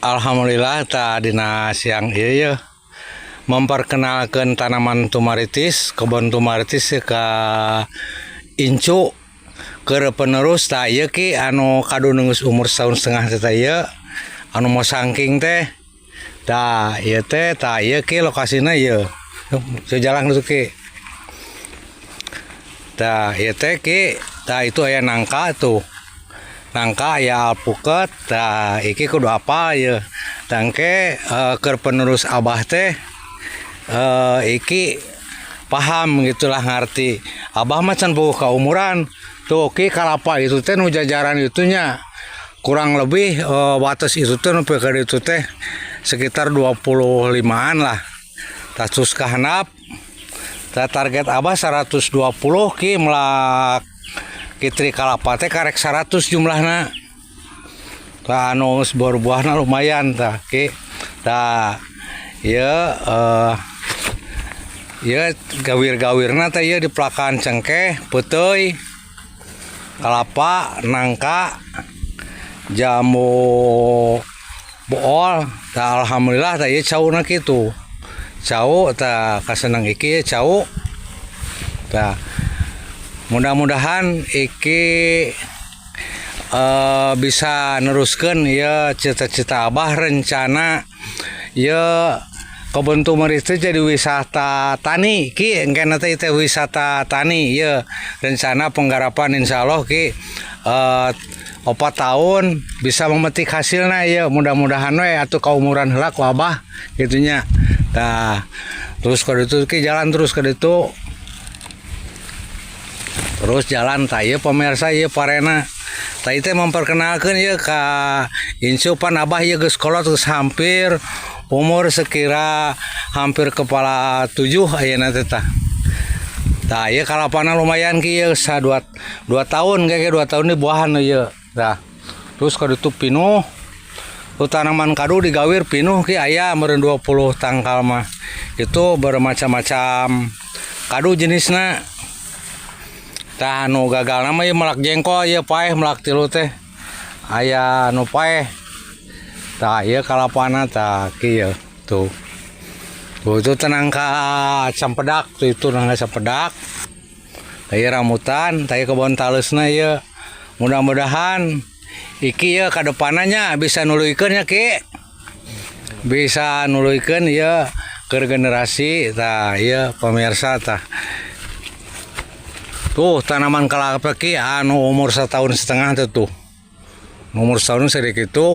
Alhamdulillah, tadina siang ieu ye memperkenalkan tanaman tumaritis, kebun tumaritis ke incu ke penerus. Tah, ieu, Ki, anu kadu geus umur setahun setengah teh ieu anu mau sangking teh. Tah, ieu teh, tah ieu, Ki, lokasina ieu. Jalan tuh, Ki. Tah, ieu teh, Ki. Tah, itu aya nangka tuh. Nangka aya, alpuket. Tah, iki kudu apa ya? Tangke keur penerus Abah teh iki paham gitulah, ngerti. Abah mah can boga kaumuran. Tuh, Ki, kalapa itu teh nu jajaran itunya kurang lebih batas itu teh nu ka itu teh sekitar 25-an lah. Tah, terus ka handap. Tah, target Abah 120, Ki, melak kitri kalapa teh karek 100 jumlahna. Tah, anu geus buahna lumayan tah, Ki. Tah, ieu ieu gawir-gawirna teh ieu di pelakan cengkeh, peuteuy, kelapa, nangka, jambu bool. Tah, alhamdulillah, tah ieu cauna kitu. Cau, tah, kaseneng iki cau. Tah, mudah-mudahan iki bisa neruskan ya cita-cita Abah, rencana ya kebun tumaritis jadi wisata tani, Ki. Engke teh teh wisata tani ya, rencana penggarapan. Insya Allah, Ki, 4 tahun bisa memetik hasilnya ya, mudah-mudahan we atau kaumuran heula ku Abah gitunya. Tah, terus kalau itu, Ki, jalan terus ke itu, terus jalan. Tah, ieu pemirsa, ieu parena. Tah, ieu teh memperkenalkan ieu ka incu. Pan Abah ieu geus kolot, geus hampir umur sekira hampir kepala 7 ayeuna teh. Tah. Tah, ieu kalapana lumayan, Ki, ieu sa 2 tahun, kayak 2 tahun ini buahan ieu. Tah. Terus kalau itu pinuh. Tuh tanaman kadu digawir pinuh, Ki, aya meureun 20 tangkal mah. Itu bermacam-macam kadu jenisna. Tah, anu gagal nama ieu melak jengkol ieu paeh, melak tilu teh. Aya anu paeh. Tah, ieu kalapana, tah, kieu tuh. Tuh, itu nangka campedak tuh, itu nangka campedak. Tah, ieu rambutan, tah ieu kebon taleusna ieu. Mudah-mudahan iki ya ka depannya bisa nuluykeun ya, Ki. Bisa nuluykeun ieu ke generasi. Tah, ieu pemirsa, tah. Tuh tanaman kelapa, Ki, anu umur setahun setengah tuh tuh. Umur setahun sedikit itu.